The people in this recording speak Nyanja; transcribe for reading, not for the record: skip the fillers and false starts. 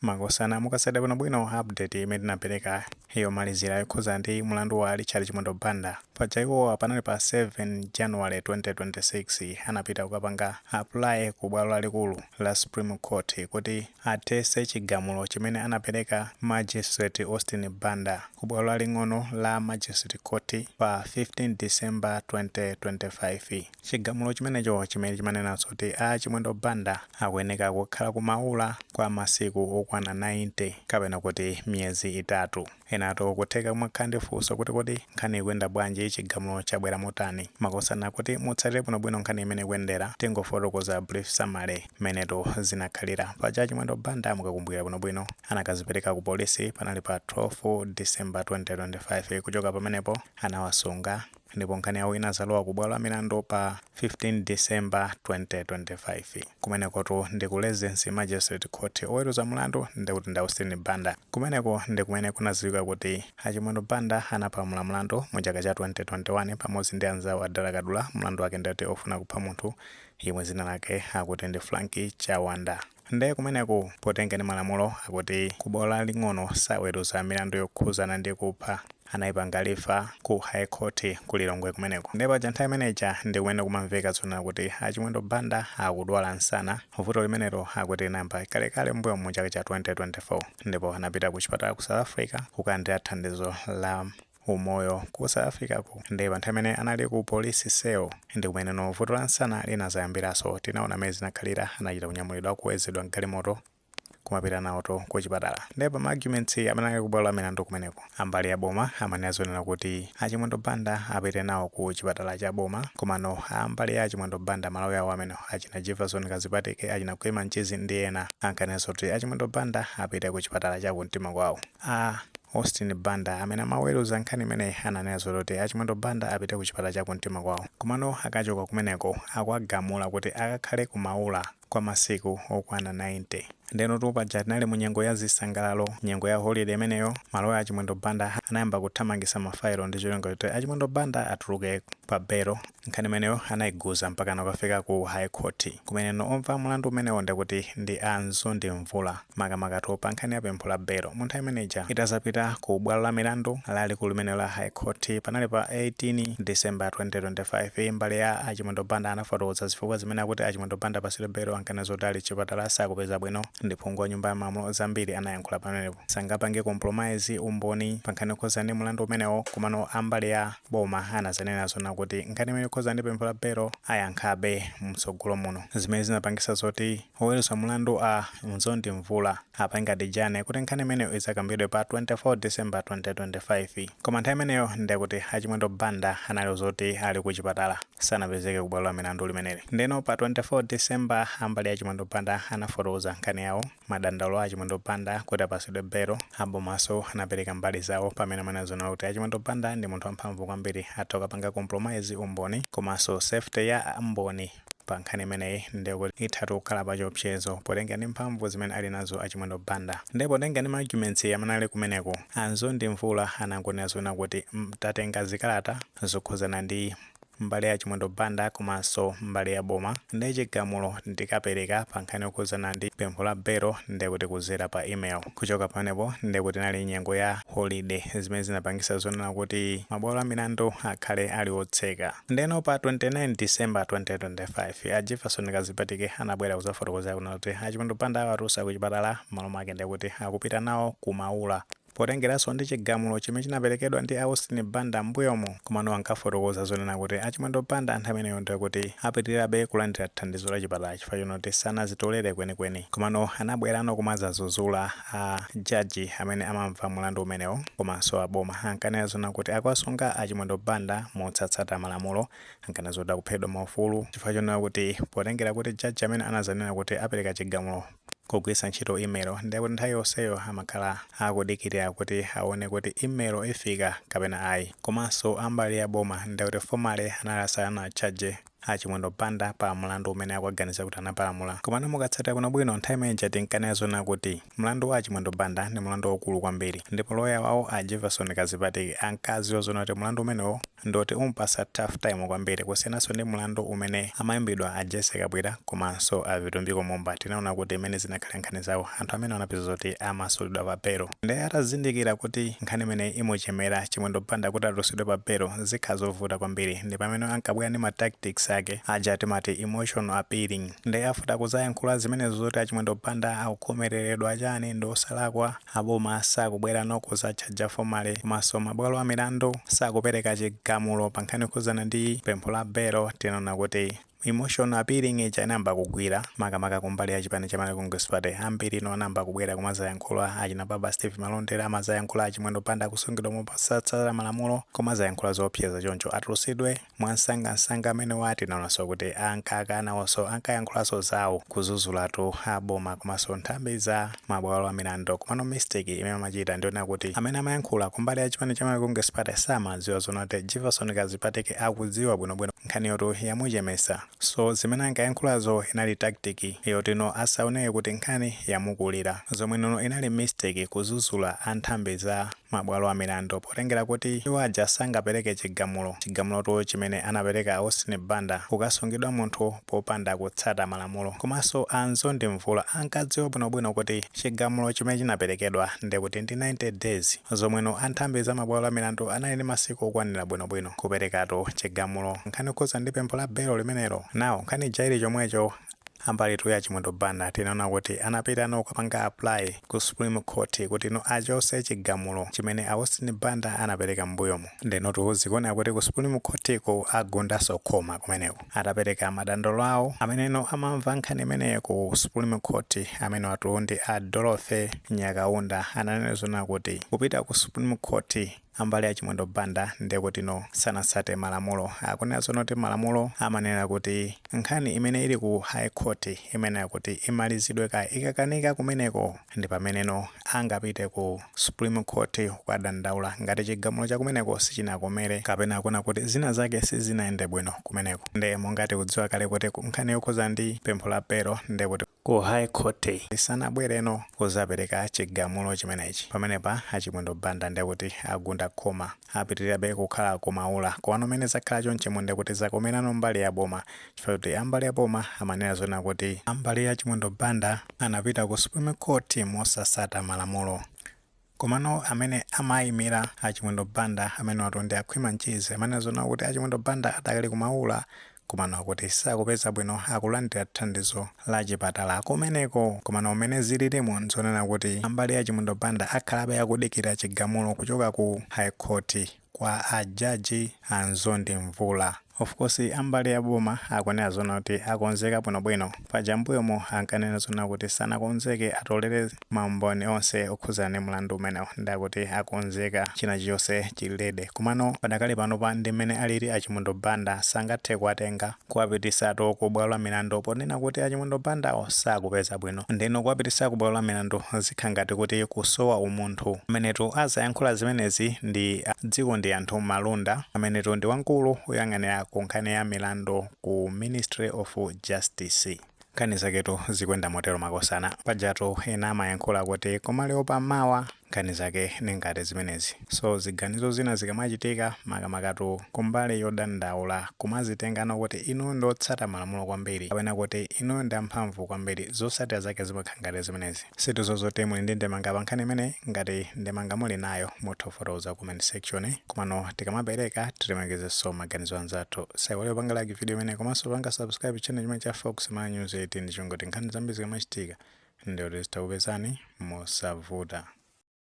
Makosana, mukasada bwinobwino update imene tinapereka yomalizira yokhuza ndi mulandu wa Richard Chimwendo Banda, paja iwowa panali pa 7 January 2026 anapita kukapanga apply ku bwalo lalikulu la Supreme Court kuti athetse chigamulo chimene anapereka Magistrate Austin Banda ku bwalo laling'ono la Magistrate Court pa 15 December 2025. Chigamulo chimenecho chimene chimanenanso kuti a Chimwendo Banda akuyeneka kukhala kumaula kwa masiku okwana 90 kapena kuti miyezi 3. Enato kutheka kumakhala ndi funso kuti kodi nkhani ikuyenda bwanji, chigamulo chabwera motani? Makosana, kuti mutsatire bwinobwino nkhani imene ikuyendera, tingofotokoza brief summary mmeneto zinakhalira. Paja Chimwendo Banda, mukakumbukira bwinobwino, anakazipereka ku polisi panali pa 12 December 2025. Kuchoka pamenepo anawasunga ndipo nkhani yawo inazalowa ku bwalo la milandu pa 15 December 2025. Kumenekotu ndi ku Residence Magistrate Court. Oweruza mlandu ndikuti ndi Austin Banda. Kumeneko ndi kumene kunadziwika kuti Achimwendo Banda anapamula mlandu mu chaka cha 2021 pamodzi ndi anzawo a Kadula. Mlandu wake ndati ofuna kupha munthu yemwe dzina lake akuti ndi Frank Chawanda. Nde kumeneku, potenga ndi malamulo akuti ku bwalo laling'ono saweruza milandu yokhuzana ndi kupha, anayipanga refer ku High Court ku Lilongwe kumeneko. Ndipo paja nthawi imeneja ndi kumene kumamveka zonena kuti Achimwendo Banda akudwala msana. Vuto limenelo akuti linayamba kalekale mbuyo mu chaka cha 2024 ndipo anapita ku chipatala ku South Africa kukalandira thandizo la umoyo ku South Africa ku. Ndi pa nthawi imene anali ku police cell ndi kumeneno vuto la msana linazayambiranso. Tinaona amene zinakhalira, anachita kunyamulidwa, kuwezedwa mgalimoto, kumapita nawoto ku chipatala. Ndipo ma arguments amene ali kubwalo la milandu kumeneko, ambali ya boma amanena zonena kuti Achimwendo Banda apite nawo ku chipatala cha boma. Komano ambali ya Achimwendo Banda, maloya awo amene achina Jefferson Kazipatike, achina Kwema Mchizi ndi ena, ankanena kuti Achimwendo Banda apite ku chipatala cha kumtima kwawo. A Austin Banda amene amaweruza nkhani imeneyi ananena zoti Achimwendo Banda apite ku chipatala cha kumtima kwawo, komano akachoka kumeneko akuagamula kuti akakhale kumaula kwa masiku okwana 90. Ndeno paja tinali mu nyengo ya zisangalalo, nyengo ya holiday imeneyo. Maloya Achimwendo Banda anayamba kuthamangisa mafailo ndi cholinga kuti Achimwendo Banda atuluke pa belo. Nkhani imeneyo anayiguza mpaka nakafika ku High Court, kumeneno omva mlandu umenewo ndikuti ndi a Mzondi Mvula, makamaka pa nkhani ya pempho la belo. Mu nthawi imeneja itazapita ku bwalo la milandu lalikulu limene la High Court panali pa 18 December 2025, mbali ya Achimwendo Banda anafotokoza zifukwa zimene akuti Achimwendo Banda apasidwe belo. Ankana zoti ali chipatala, sakupeza bwino, ndi phungu wa nyumba ya malamulo, zambiri anayankhula pamenepo, sangapange compromise umboni pa nkhani yokhuza ndi mlandu umenewo. Komano ambali ya boma anazanena zona kuti nkhani imene yokhuza ndi pempho la belo ayankhabe mtsogolo muno, zimene zinapangisa zoti oweruza mlandu a Mzondi Mvula apange adjourn kuti nkhani imeneyo izakambidwe pa 24 December 2025. Koma nthawi imeneyo ndekuti Achimwendo Banda anali zoti ali ku chipatala, sanapezeke ku bwalo la milandu limeneli. Ndeno pa 24 December ambali ya Achimwendo Banda anafotokoza nkhani yawo, madandaulo a Achimwendo Banda kuti apasidwe belo. Abomaso anapereka mbali zawo pamene amanena kuti Achimwendo Banda ndi munthu wamphamvu kwambiri, atha kupanga compromise umboni, komanso safety ya mboni pa nkhani imeneyi ndikuti ithatu kukhala pa chiopsezo potenga ndi mphamvu zimene ali nazo Achimwendo Banda. Ndipo potenga ndi arguments amene ali kumeneko, Anzondi Mvula anangonena zona kuti tatenga zikalata zokhuzana ndi mbali ya Chimwendo Banda komanso mbali ya boma, ndi chigamulo ndikapereka pa nkhani yokhuzana ndi pempho la belo ndikuti kuzera pa email. Kuchoka pamenepo ndikuti inali nyengo ya holiday, zimene zinapangisa zonena kuti mabwalo a milandu akhale ali otseka. Ndeno pa 29 December 2025 a Jefferson Kazipatike anabwera kuzafotokoza kuna kuti Achimwendo Banda awatulutsa ku chipatala, malo mwake ndikuti akupita nawo ku Maula, potengeranso ndi chigamulo chimene chinaperekedwa ndi Austin Banda mbuyomo. Komano ankafotokoza zonena kuti Achimwendo Banda anthu ameneyo ndikuti apitirirabe kulandira thandizo la chipatala chifukwa chonoti sanazitolere kwenikweni. Komano anabwerano kumadzazuzula a jaji amene amamva mulandu umenewo komanso aboma. Ankanena zona kuti akuwasunga Achimwendo Banda motsatsata malamulo, ankanena zoti akuphedwa maufulu, chifukwa chonena kuti potengera kuti jaji amene anazanena kuti apereka chigamulo kugwiritsa ntchito email, ndiye kuti nthawi yonseyo amakhala akudikirira kuti aone kuti email ifika kapena ayi. Komanso ambali ya boma ndikuti formally anali asana charge A Chimwendo Banda pa mlandu umene akuganiza kuti anapalamula. Komano mukatsatira bwinobwino, nthawi imeneja tinkanena zona kuti mlandu wa a Chimwendo Banda ndi mlandu waukulu kwambiri, ndipo loya wawo a Jefferson Kazipatike ankadziwa zona kuti mlandu umenewo ndoti umpasa tough time kwambiri, kusiyananso ndi mlandu umene amayimbidwa a Jesse Kabwira komanso a Vitumbiko Mumba. Tinaona kuti imene zinakhala nkhani zawo, anthu amene anapeza zoti amasulidwa pa belo. Ndiye atazindikira kuti nkhani imene imuchemera Chimwendo Banda kuti atulusidwe pa belo zikhala zovuta kwambiri, ndi pamene ankabwera ndi ma tactics ake aja timati emotional appealing. Ndiye afuta kuzayankhula zimenezo zoti a Chimwendo Banda akukhomereredwa chani, ndi osalakwa, aboma sakubwera noko zatchaja formally, komanso mabwalo a milandu sakupereka chigamulo pa nkhani yokhuzana ndi pempho la belo. Tinaona kuti emotional appealing ija inayamba kugwira, makamaka kumbali ya chipani cha Malawi Congress Party. Ambiri ino anayamba kubwera kumazayankhula, achina Baba Steve Malondera amazayankhula, Achimwendo Banda akusungidwa mosatsata malamulo, komazayankhula zoopseza choncho, atulusidwe mwansangansanga. Amene wati tinaonanso kuti ankakana, ankayankhulanso zawo kuzuzulatu aboma komanso nthambi za mabwalo a milandu. Komano mistake imene amachita ndiona kuti amene amayankhula kumbali ya chipani cha Malawi Congress Party samadziwa zona kuti Jefferson Kazipatike akudziwa bwinobwino nkhani yoto yamuchemesa. So zimene ankayankhulazo inali tactic yotino asaoneke kuti nkhani yamukulira, zomwe nono inali mistake kuzuzula anthambi za mabwalo a milandu, potengera kuti iwo aja sangapereke chigamulo. Chigamuloto chimene anapereka Austin Banda, kukasungidwa munthu popanda kutsata malamulo. Komanso Anzondi Mvula ankadziwa bwinobwino kuti chigamulo chimene chinaperekedwa ndikuti ndi 90 days, zomweno anthambi za mabwalo a milandu anali ndi masiku okwanira bwinobwino kuperekatu chigamulo nkhani yokhuza ndi pempho la belo limenelo. Nawo nkhani ija ili chomwecho, ambalitu ya Chimwendo Banda tinaona kuti anapita no kupanga apply ku Supreme Court kuti no achose chigamulo chimene Austin Banda anapereka m'mbuyomo. Ndenotu zikuoneka kuti ku Supreme Court ko agundanso khoma kumeneko, atapereka madandaulo awo. Ameneno amamva nkhani imeneyo ku Supreme Court, amene watu ndi a Dorothy Nyakaunda, ananena zona kuti kupita ku Supreme Court ambali ya Chimwendo Banda ndekuti no sanatsate malamulo. Akunena zono kuti malamulo amanena kuti nkhani imene ili ku High Court imenera kuti imalizidwe ka, ikakanika kumeneko ndi pameneno angapite ku Supreme Court kukadandaula ngati chigamulo cha kumeneko sichinakomere kapena kuna kuti zina zake sizinayende bwino kumeneko. Nde mongati kudziwa kale kuti nkhani yokhuza ndi pempho la belo, ndekuti ku High Court sanabwereno kuzapereka chigamulo chimenechi. Pamenepa Achimwendo Banda ndekuti agunda khoma, apitirirabe kukhala kumaula. Komano mene zakhala chonchemo, ndekuti zakomerano mbali ya boma, chifukwa kuti ambali ya boma amanena zona kuti ambali ya Chimwendo Banda anapita ku Supreme Court mosasata malamulo. Komano amene amayimira Achimwendo Banda, amene watu ndi Akhwima Mchizi, amanena zona kuti Achimwendo Banda adakali kumaula, komano akuti sakupeza bwino, akulandira thandizo la chipatala kumeneko. Komano umene zililimo nzonena kuti ambali ya Chimwendo Banda akhalabe akudikira chigamulo kuchoka ku High Court kwa ajaji Anzondi Mvula. Of course, ambali ya boma akunena zona kuti akonzeka bwinobwino. Paja mbuyomo ankanena zona kuti sanakonzeke, atolere maumboni onse okhuzana ndi mlandu umenewo, ndakuti akonzeka, china chilichonse chili ready. Komano padakali panopa ndi mmene alili Achimwendo Banda, sangathe kuwatenga kuwapitisatu ku bwalo la milandu, ponena kuti Achimwendo Bandawo sakupeza bwino. Ndeno kuwapitisa ku bwalo la milandu zikhala ngati kuti kusowa umunthu. Amenetu azayankhula zimenezi ndi dziko ndi anthu Malunda, amenetu ndi wamkulu woyang'anira ku nkhani ya milandu ku Ministry of Justice. Nkhani zaketu zikuyenda motero, makosana. Pajatu ena amayankhula kuti kumaliopa mawa, nkhani zake ni ngati zimenezi. So ziganizo zina zikamachitika, makamakatu kumbali yodandaula, kumazitengano kuti inu ndotsata malamulo kwambiri kapena kuti inu ndi amphamvu kwambiri, zotsatira zake zimakhala ngati zimenezi. Situzozoti muli ndi ndemanga pa nkhani imene? Ngati ndemanga muli nayo, mutha kufotokoza comment section. Komano tikamapereka tilemekezenso maganizo anzathu. Saiwale panga like video imene komanso panga subscribe channel chimene cha Fox Ma News 18, chongoti nkhani zambiri zikamachitika ndikuti zitakupezani mosavuta.